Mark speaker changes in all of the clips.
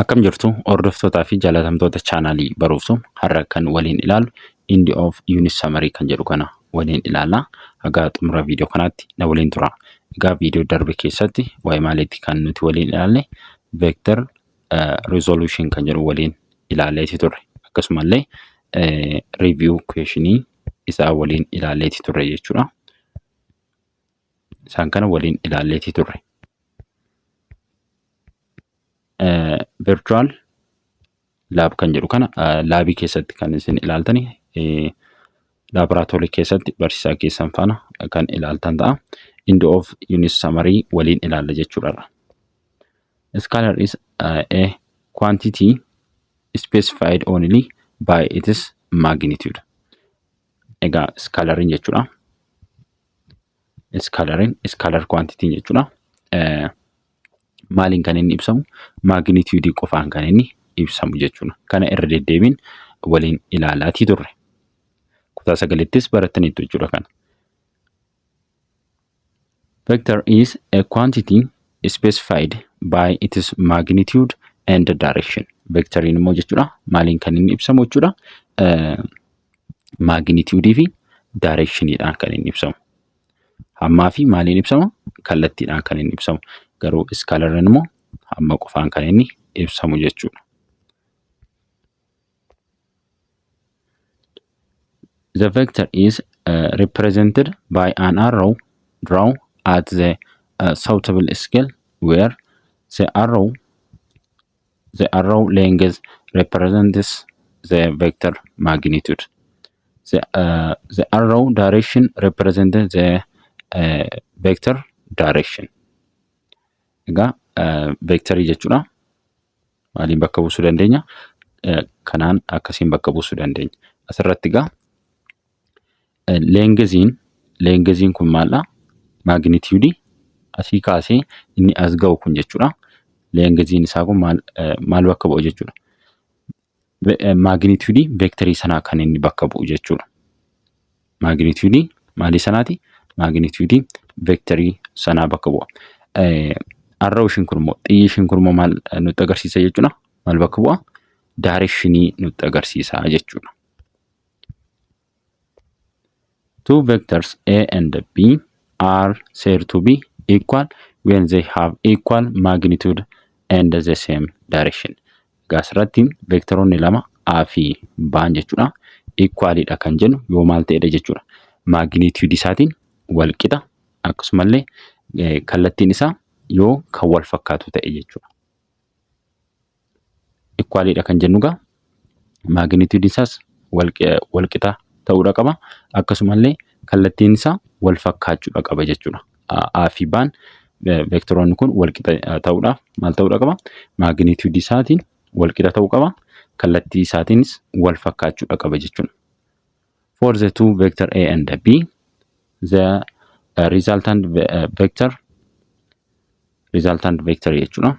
Speaker 1: Akkam jirtu hordoftootaa fi jaalatamtoota chaanaalii Baruuftuu, har'a kan waliin ilaallu End of Unit Summary kan jedhu kana waliin ilaalla. Haga xumura viidiyoo kanaatti na waliin tura. Egaa viidiyoo darbe keessatti waa'ee maaliitti kan nuti waliin ilaalle? Vector resolution kan jedhu waliin ilaalleeti turre. Akkasumallee review questionii isaa waliin ilaalleeti turre jechuudha. Isaan kana waliin ilaalleeti turre. Virtual lab kan jedhu kana laabii keessatti kan isin ilaaltani, laaboraatoorii keessatti barsiisaa keessan faana kan ilaaltan ta'a. End of unit summary waliin ilaalla jechuudha. Scalar is a quantity specified only by its magnitude. Egaa scalariin jechuudha. Scalariin, scalar quantity jechuudha. Maaliin kan inni ibsamu? Magnitude qofaan kan inni ibsamu jechuudha. Kana irra deddeebiin waliin ilaalaatii turre. Kutaa sagalittis barattaniittu jechuudha kana. Vector is a quantity specified by its magnitude and direction. Vectoriin immoo jechuudha maaliin kan inni ibsamu jechuudha? Magnitude fi directioniidhaan kan inni ibsamu. Hammaa fi maaliin ibsama? Kallattiidhaan kan inni ibsamu. Garuu scalariin immoo hamma qofaan kan inni ibsamu jechuudha. The vector is represented by an arrow drawn at the suitable scale where the arrow length represents the vector magnitude. The arrow direction represents the vector direction. Egaa vectorii jechuudha. Maaliin bakka buusuu dandeenya? Kanaan akkasiin bakka buusuu dandeenya. Asirratti egaa lengthiin kun maaldha? Magnitude asii kaasee inni as ga'u kun jechuudha. Lengthiin isaa kun maal bakka bu'a jechuudha? Magnitude vectorii sanaa kan inni bakka bu'u jechuudha. Magnitude maalii sanaati? Magnitude vectorii sanaa bakka bu'a. Arrow ishiin kun immoo, xiyyi ishiin kun immoo maal nutti agarsiisa jechuudha? Maal bakka bu'a? Directionii nutti agarsiisa jechuudha. Two vectors A and B are said to be equal when they have equal magnitude and the same direction. Egaa asirratti vectoroonni lama A fi B'n jechuudha. Equalidha kan jennu yoo maal ta'edha jechuudha? Magnitude isaatiin wal qixa, akkasumallee kallattiin isaa yoo kan wal fakkaatu ta'e jechuudha. Equalidha kan jennu egaa magnitude isaas wal qixa ta'uudha qaba. Akkasumallee kallattiin isaa wal fakkaachuudha qaba jechuudha. A fi B'n vectoroonni kun wal qixa ta'uudhaaf maal ta'uudha qaba? Magnitude isaatiin wal qixa ta'uu qaba. Kallattii isaatiinis wal fakkaachuudha qaba jechuudha. For the two vector A and B, the resultant vector jechuudha.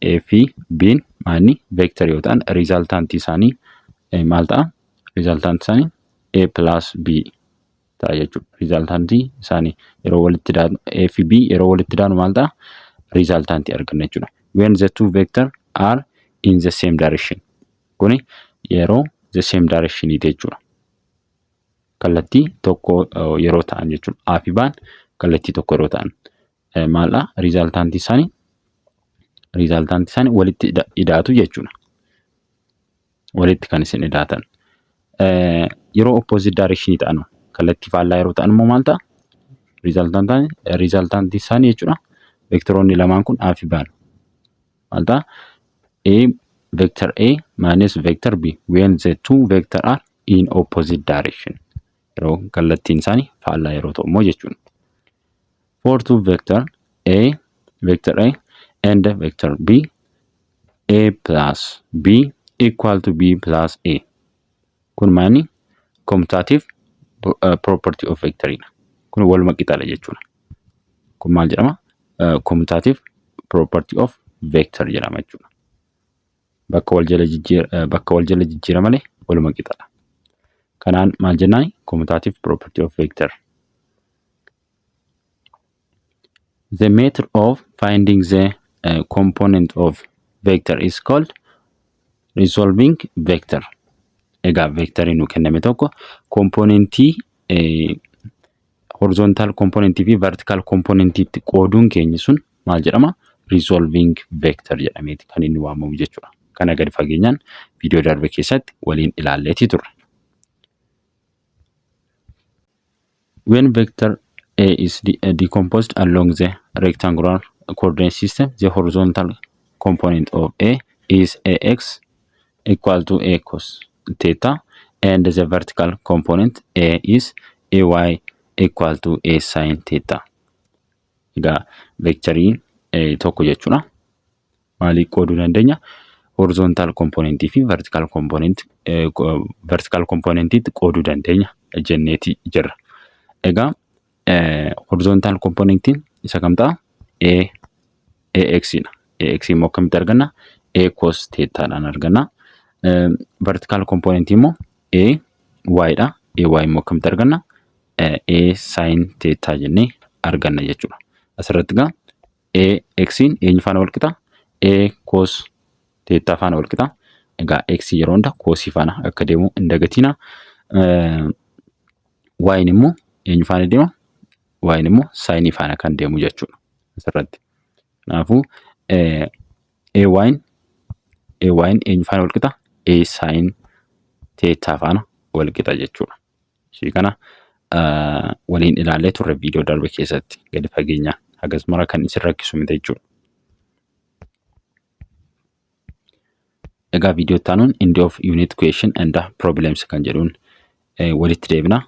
Speaker 1: A fi B'n maalni vector yoo ta'an, resultant isaanii maal ta'a? Resultant isaanii A plus B ta'a jechuudha. Resultant isaanii yeroo walitti daanu, A fi B yeroo walitti daanu maal ta'a? Resultant arganna jechuudha. When the two vector are in the same direction. Kuni yeroo the same direction jechuudha. Kallattii tokko yeroo ta'an jechuudha. A fi B'n kallattii tokko yeroo ta'an maaldha? Resultant isaanii walitti idaatu jechuudha. Walitti kan isin idaatan. Yeroo opposite direction ta'an, kallattii faallaa yeroo ta'an immoo maal ta'a? Resultant isaanii jechuudha. Vectoroonni lamaan kun A fi B'n maal ta'a? A vector A minus vector B when the two vector are in opposite direction. Yeroo kallattiin isaanii faallaa yeroo ta'u immoo jechuudha. For two vector A, vector A and vector B, A plus B equal to B plus A. Kun maali? Commutative property of vector dha. Kun waluma qixaadha jechuudha. Kun maal jedhama? Commutative property of vector jedhama jechuudha. Bakka wal jala jijjiira malee waluma qixaadha. Kanaan maal jennaani? Commutative property of vector. The method of finding the component of vector is called resolving vector. Egaa veektarii nu kenname tokko kompoonentii horizontal kompoonentii fi vertical kompoonentiitti qooduun keenya sun maal jedhama? Resolving vector jedhameeti kan inni waamamu jechuudha. Kana gadi fageenyaan viidiyoo darbe keessatti waliin ilaalleetii turre. When vector A is decomposed along the rectangular coordinate system, the horizontal component of A is AX equal to A cos theta and the vertical component A is AY equal to A sin theta. Egaa veektarii tokko jechuudha. Maalii qooduu dandeenya? Horizontal componentii fi vertical component vertical componentiitti qooduu dandeenya jenneeti jirra. Egaa horizontal componentiin isa kam ta'a? A AX dha. AX immoo akkamitti arganna? A cos thetaadhaan arganna. Vertical componentii immoo A Y dha. AY immoo akkamitti arganna? A sin theta jennee arganna jechuudha. Asirratti egaa AX'n eenyu faana wal qixa? A cos theta faana wal qixa. Egaa X yeroo hunda koosii faana akka deemu hin dagatina. Y'n immoo eenyu faana deema? Y'n immoo saayinii faana kan deemu jechuudha. Asirratti. Kanaafuu AY'n AY'n eenyu faana wal qixa? A sin theta faana wal qixa jechuudha. Ishii kana waliin ilaallee turre viidiyoo darbe keessatti gadi fageenyaan hagas mara kan isin rakkisu miti jechuudha. Egaa viidiyoo itti aanuun end of unit question and problems kan jedhuun walitti deebina.